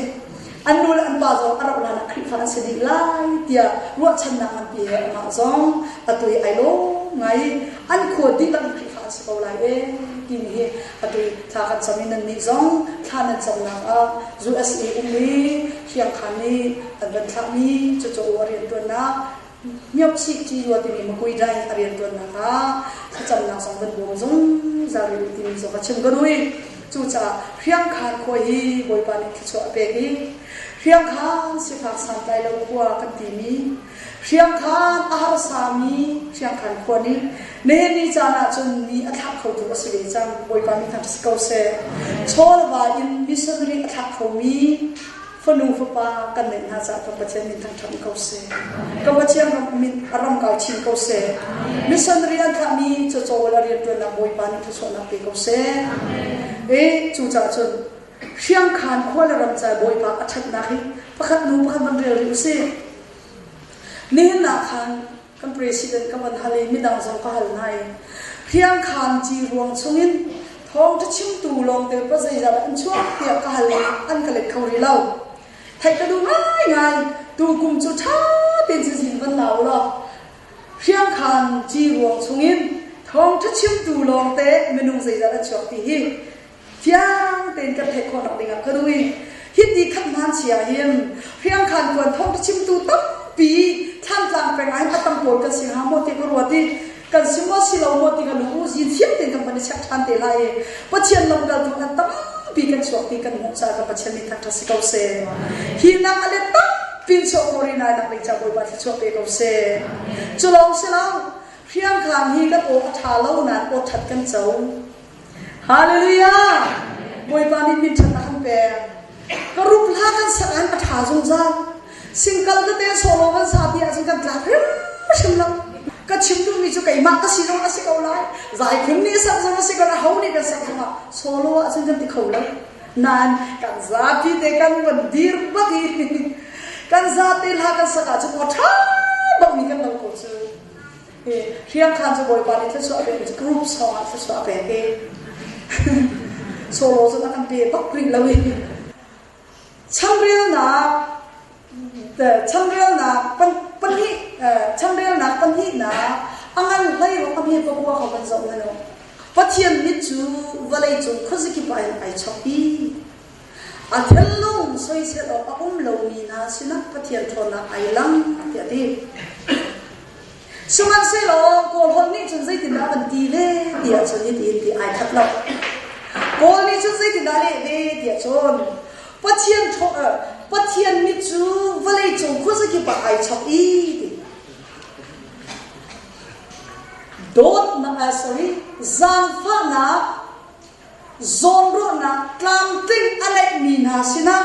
An nu le an pa zong a rauh hlan ah Khrihfa an si dih lai tiah ruahchannak nganpi he amah zong atu i ai lawm ngai i an khua dihlak in Khrihfa an si ko lai ee timi hi atu i thla kan cam i nannih zong thla nan camnak ah USA um i Hriangkhan nih an van thlahmi cucu a rianṭuannak Myohsih ti rua timi makui dai a rianṭuannak ah thlacamnak zong van bawm zungzal rih u timi zong a chim ka duh i cucaah Hriangkhan khua hi Bawipa nih thluachuah a pek i Hriangkhan sifak santlai lo khua kan timi Hriangkhan a harsami Hriangkhan khua nih nihin ni caan ah cun mi a thlah khotu a si ve cang Bawipa min thang si ko seh. Chaw le va in missionary a thlah khomi. Fanu fapa kan neih hna caah kan Pathian min thangṭhat ko seh. Kan Pathian ram min a ram kau chin ko seh. Missionary an thlahmi cacawl a rianṭuannak Bawipa nih thluachuahnak pe ko seh. E cucaah cun Hriangkhan khua le ram ca Bawipa a ṭhatnak hi pakhat hnu pakhat van rel rih usih. Nihin ah khan kan president ka van hal i midang zong ka hal hna i Hriangkhan ci ruang chungin thawngṭha chimtu lawngte pa zeizat an chuak tiah ka hal i an ka let kho rih lo. Theih ka duh ngaingai. Tukum cu ṭha tein cazin van la u law Hriangkhan ci ruang chungin thawngṭha chimtu lawngte minung zeizat an chuak ti hi fiang tein kan theih khawhnak dingah ka duh i hiti khat hmaan chia hin hriangkhan kuan thawng chimtu tampi Thlantlang peng ah hin a tam pawl kan si hnga maw ti ka ruat i kan si maw si lo maw ti ka lung zin thiam tein kan van i check ṭhan te lai i Pathian lamkaltu an tampi kan chuak ti kan hmuh caah kan Pathian nih thangṭhat si ko seh. Hi nak a let tampi in chuah ko rih nain nak ding ca Bawipa thluachuah pe ko seh. Cu lawng si lo, hriangkhan hi kan aw a ṭha lo nain aw ṭhat kan co. Hallelujah! Bawipa nih min ṭhat a kan pek. Ka rup hla kan sak an a ṭha zungzal. Singkal tete solo kan sa ti ahcun kan tlak hrimhrim lo. Ka chim duhmi cu keimah ka si zong a si ko lai. Zaiphun nih sak zong a si ko lai. Ho nih kan sak zongah solo ahcun kan ti kho lo. Nain kan zapi te kan van dir bak i kan zate hla kan sak ahcun aw ṭha bakmi kan lo ko cu. Hriangkhan cu Bawipa nih thluachuah a pek cu group song ah thluachuah a pek i solo cu a kan pe bak rih lo i changrelnak changrelnak pahnih changrelnak pahnihnak a ngan hlei ruk a hme pakua kha kan zoh hmanh u Pathian mit cu vawlei cung khuazakip ah hin ai chok i a thinlung soisel awk a um lomi hna sinah Pathian ṭhawnnak ai lang tiah a ti. Sihmanhsehlaw Kawl holh nih cun zeitindah an ti ve tiah cun hitin ti ai khat lo. Kawl nih cun zeitindah leh ve tiah cun Pathian Pathian mit cu vawlei cung khuazakip ah ai chok i ti. Dawtnak sorry zaangfahnak zawnruahnak tlamtling a neihmi hna sinah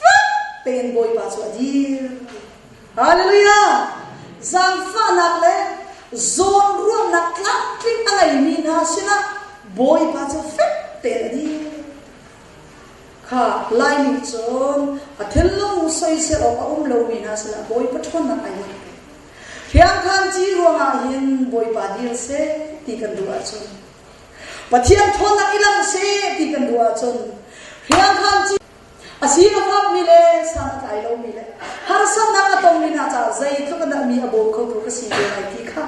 fek tein Bawipa cu a dir. Hallelujah! Zaangfahnak le zawnruahnak tlamtling a ngeimi hna sinah Bawipa cu fek tein a dir. Kha Laimi cun a thinlung soisel awk a um lomi hna sinah Bawipa ṭhawnnak ai lang. Hriangkhan ci ruangah hin Bawipa dir seh ti kan duh ahcun Pathian ṭhawnnak i lang seh ti kan duh ahcun hriangkhan ci a si a fakmi le san a tlai lomi le harsatnak a tongmi hna caah zeitluk in dah mi a bawm khotu ka si ve lai ti kha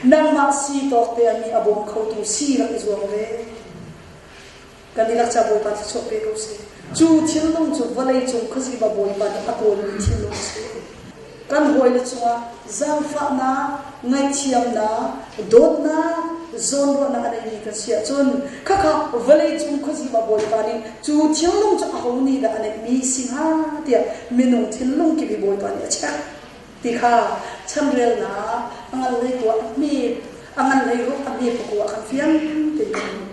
nangmah si tawk te ah mi a bawm khotu si rak i zuam ve. Kan dihlak ca Bawipa thluachuah pe ko seh. Cu thinlung cu vawlei cung khuaziba Bawipa nih a kawlmi thinlung a si. Kan hawile cungah zaangfahnak, ngaihthiamnak, dawtnak, zawnruahnak a neimi kan si ahcun khakha vawlei cung khuaziba Bawipa nih cu thinlung cu aho nih dah a neihmi si hnga tiah minung thinlung kip i Bawipa nih a check ti kha chanrelnak a ngan hlei kua a hme a ngan hlei ruk a hme pakua kan fiang tein kan hmuh.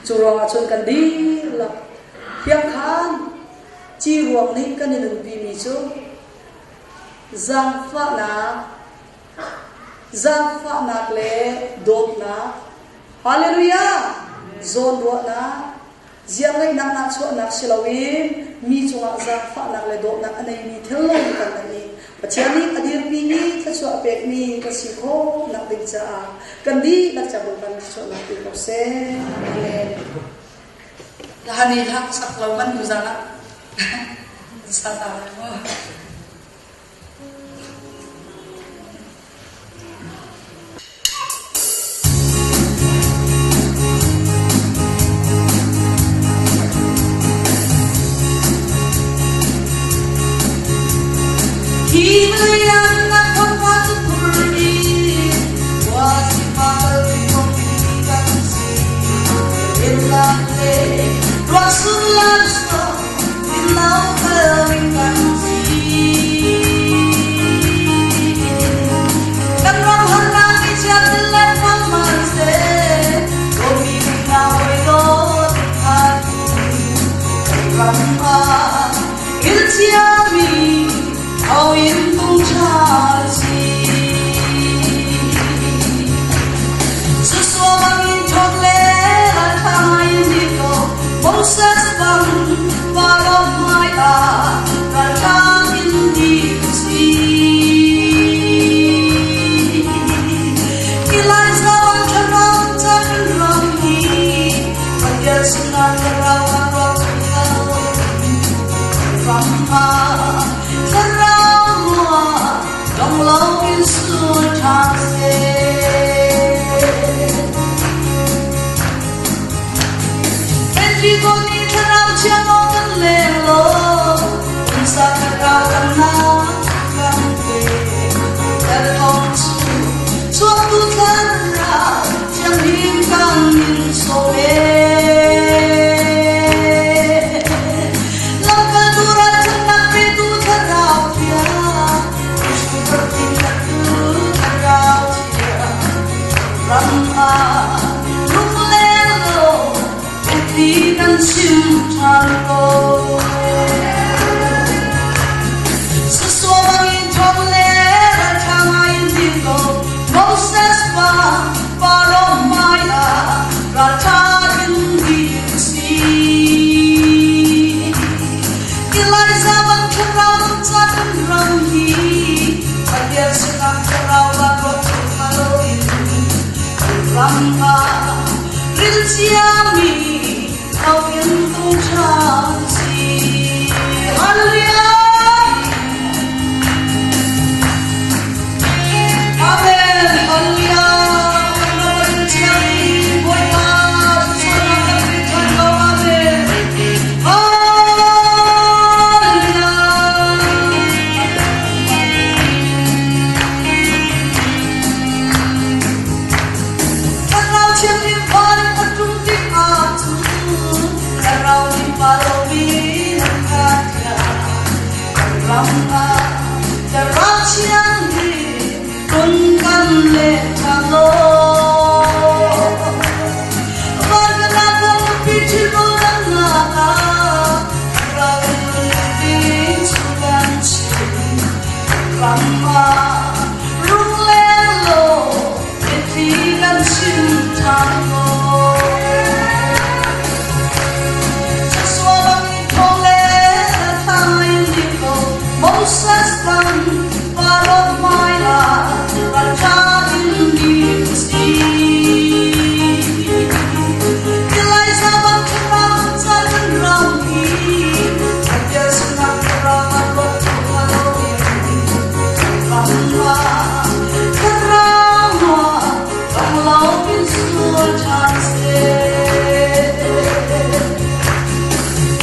Cu ruangah cun kan dihlak hiangkhan ci ruang nih kan i nunpimi cu zaangfahnak, zaangfahnak le dawtnak, hallelujah, zawnruahnak, ziarngeihnak nahchuahnak si loin mi cungah zaangfahnak le dawtnak a neimi thinlung kan nei i Pathian nih a dirpi i thluachuah a pekmi kan si khawh nak ding caah kan dihlak ca Bawipa nih thluachuahnak pe ko seh. Amen. Lahani hak sak lo man nu zan ah sa ta lai maw? Pathian sinah thlarau a ruak chung ram ah thlarau mua dong loin sur ṭhan seh. Pentikon nih thlarau chia maw kan leng law, pumsa thlarau damnak kan pe. Kan cu chuaktu thlarau thianghlim kan in sawm e. Lamkaltu ralchanhnak petu thlarau thiang, Jesuh bertingkattu thlarau thiang, ram ah rung leng law, biapi kan chim ṭhan ko. Sasua bangin thawng le ralṭha ngaiin ding ko, Moses pa Faro hmaiah ralṭha in dir si. Elijah bang thlarau ca kan ram hi Pathian sinah thlarau van ruat loin ram ah ril ciami tho in tung ṭhan si. Hallelujah! Amen. Hallelujah. Kan ram a ril ciami Bawipa thluachuahnak kan pe ṭhan ko. Amen. Hallelujah. Thlarau Thianghlim van a ṭum tikah cun Thlarau nih pa lomi nan kha tiah kan ram ah Thlarau Thianghlim kun kan leh ṭhan law. Van kan ah kan nupi ṭhiro dannak ah Thlarau in ding chung kan chim ram ah rung leng law biathli kan chim ṭhan law. Joshua bangin thawng le thai in ding ko Moses bang Faro hmaiah ralṭha in dir si. Elijah bang thlarau ca kan ram hi Pathian sinah thlarau a ruat loin ram ah thlarau ah dong loin sur ṭhan seh.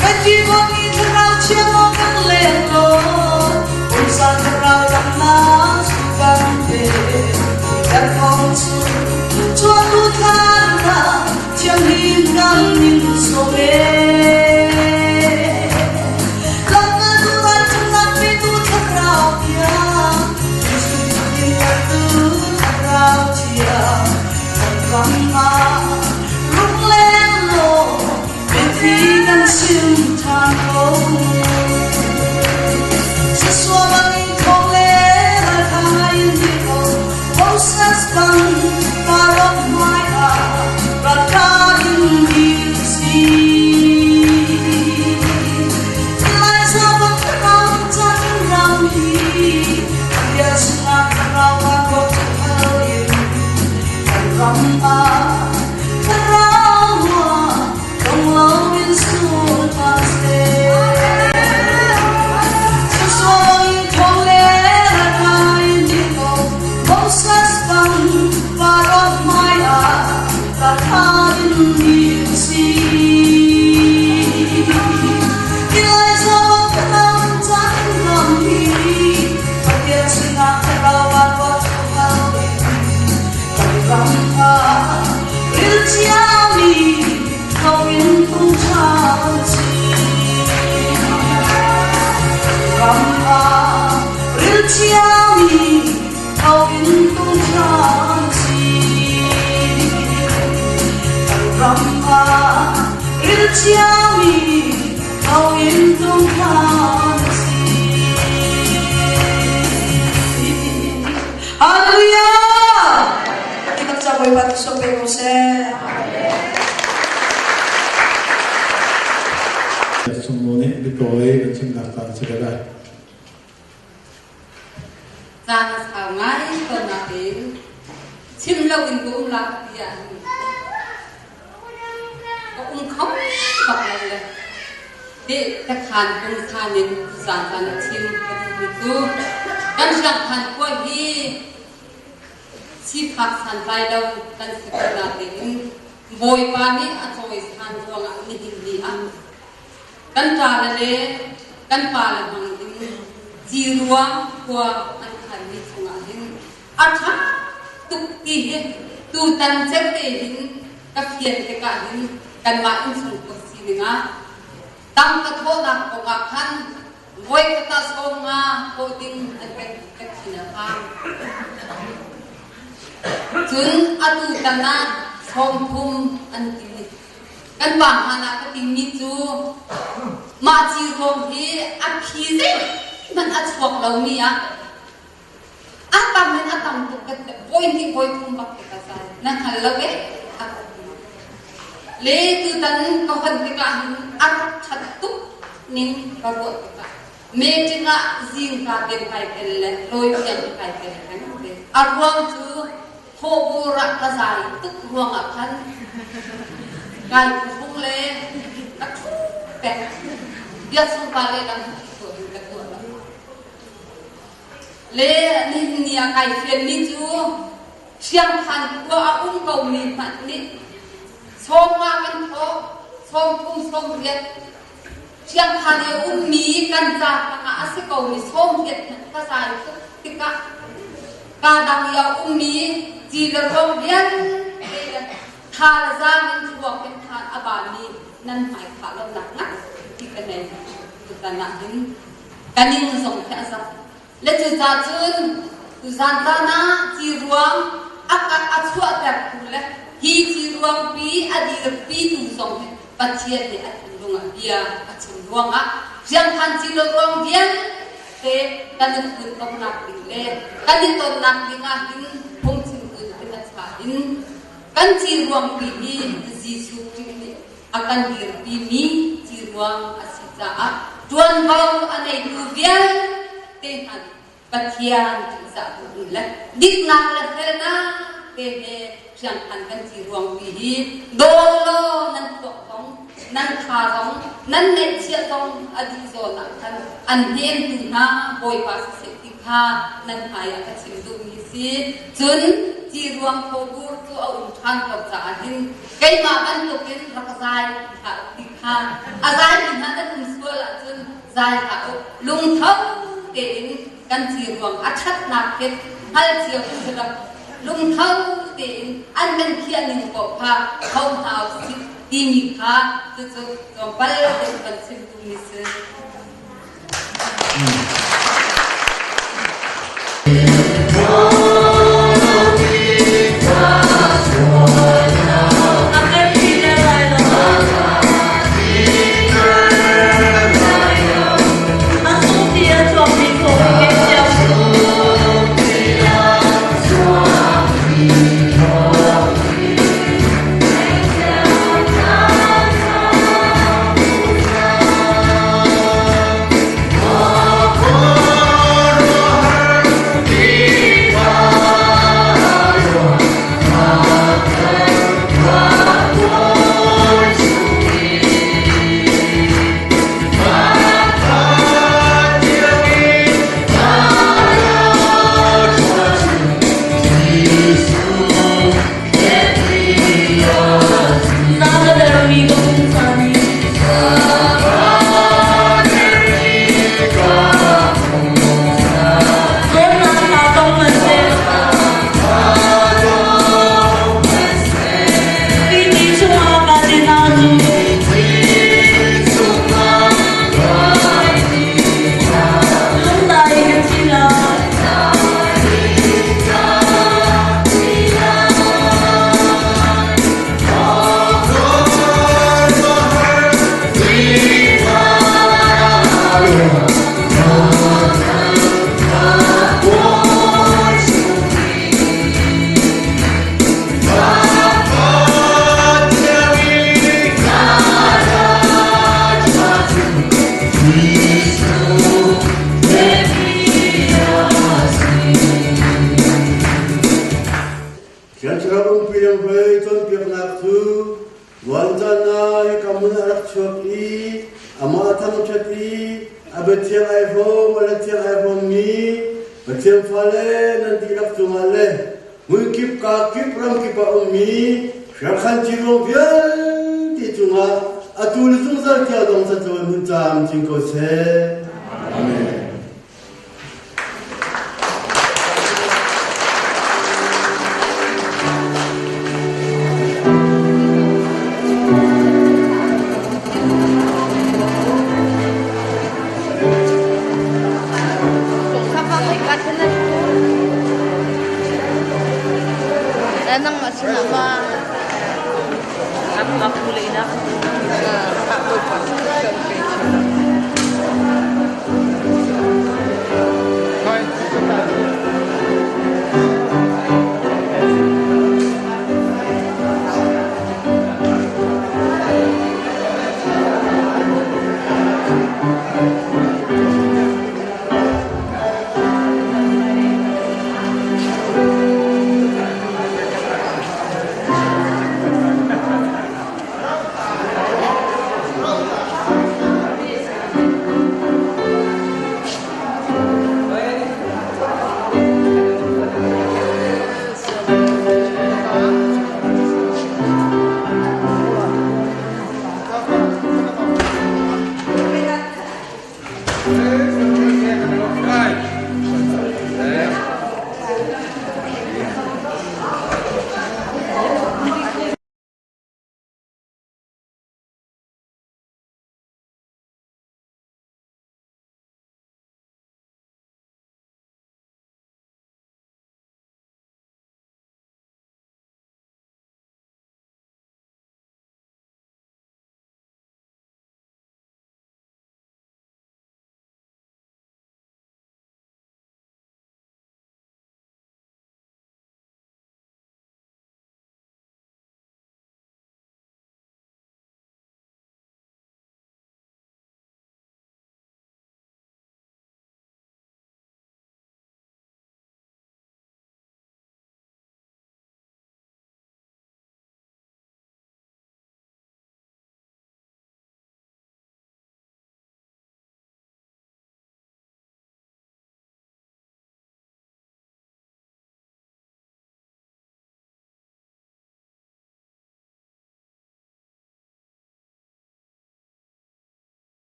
Pentikon ni thlarau chia maw kan leng law, pumsa thlarau damnak cu kan pe. Kan kong cu chuahtu thlarau thianghlim kan in sawm e. Lamkaltu ralṭhatnak petu thlarau thiang, Jesuh tingkartu thlarau thiang, kan ram ah rung leng law, biathli kan chim ṭhan ko. Joshua bangin thawng le ralṭha in dir ko, Moses bang Faro hmaiah ralṭha in dir si. Elijah bang thlarau ca kan ram hi, Pathian sinah thlarau van ruat in kan ram ah thlarau ah dong loin sur hna seh. Joshua bangin thawng le ralṭha in dir ko, Moses bang Faro hmaiah ralṭha in dir si. Elijah bang thlarau ca kan ram hi, Pathian sinah thlarau van ruat loin kan ram ah ril ciami tho in tung ṭhan si. Ram ah ril ciami tho in tung ṭhan si. Kan ram ah ril ciami tho in tung ṭhan si. Hallelujah! Kitab ca Bawipa tu pe ko seh. Sungnu nih biatawi kan chimnak caan si ko lai. Caan a sau ngai ko nain chim lo in ka um la ka ti ah ka um kho Tehtekhan pungsan in tuzaan a chim ka duhmi cu kan Hrangkhan khua hi sifak santlai lo kan si ko natein Bawipa nih a cawisan ruangah nihin ni ah kan ṭale le kan pale hmang in ciruang khua an khanmi chungah hin a ṭha tuk ti hi tutan certe hin ka fian tikah hin kanmah innchungkhar sining ah tangka thawhnak kong ah khan voikhat ah 50 thawh ding an kan ka thin a phang. Cun atu tan ah 30 an ti. Kan pa hlan ah ka timi cu mah ci ruang hi a phi zeihmanh a chuak lomi ah A tam in a tam tuk ka voi hnih voi thum bak te ka zai. Na hngal lo eh a ka ti. Le tutan ka hon tikah hin a rak ṭhat tuk ning ka ruah tikah meeting ah zingka ten kai tel le lawi tiang kai tel peng te. A ruang cu thawhbur ah ka zai tuk ruangah khan kai phuhrung le ka ṭhu pek. Biak sungpa le lam tuah in ka tuah lo. Le nihin ni ah kai fianmi cu Hriangkhan khua a um komi hmanh nih 50 kan thawk, 30 80 Hriangkhan i a ummi kan ca tangah a si komi 80 hmanh ka zai tuk tikah kaa dang i a ummi ci le ruang vialte le tha le zaang in thluak in tha a bami nan hmai khah lonak ngat ti ka nei. Tutan ah hin ka ning zong khi a zak. Le cucaah cun tuzan caan ah ciruang a a chuahtertu le hi ciruangpi a dirpitu zong hi Pathian nih a thinlung ah bia a chim ruangah riangkhan ci lo ruang vialte kan i funtomnak ding le kan i tonnak ding ah hin phungchimtu nih a chah in kan ciruangpi hi Jesuh Khrih nih a kan dirpimi ciruang a si caah ṭuanvo a neitu vialte hna nih Pathian ṭihzah bu in le diknak le felnak te he hriangkhan kan ciruangpi hi daw law nan tuak zong nan tha zong nan neihchiah zong a dih zawn ah khan an hnemtu hna Bawipa siseh ti kha nan hmai ah ka chim duhmi si. Cun ciruang thawbur cu a um ṭhan ko caah hin keimah bantukin rak zai hlah ti kha a zaimi hna nan um sual ahcun zai hlah u. Lungtho tein kan ciruang a ṭhatnak hi hngal cio u rak lungtho tein an kan khiah ning paoh kha tho hna usih timi kha cucu tlawmpal te kan chim duhmi si. Thiangthlarau umpi le hlei cawnpiaknak cu vuancan ngai ka mun a rak chuak i Amah thangṭhat i a biathiang ai hrawm a lathiang ai hrawmmi Pathian fale nan dihlak cungah le hmunkip kakip ramkip ah ummi hriangkhan ciruang vialte cungah atu le zungzal tiang dong cacawi hmun camcin ko seh. Amen. Nang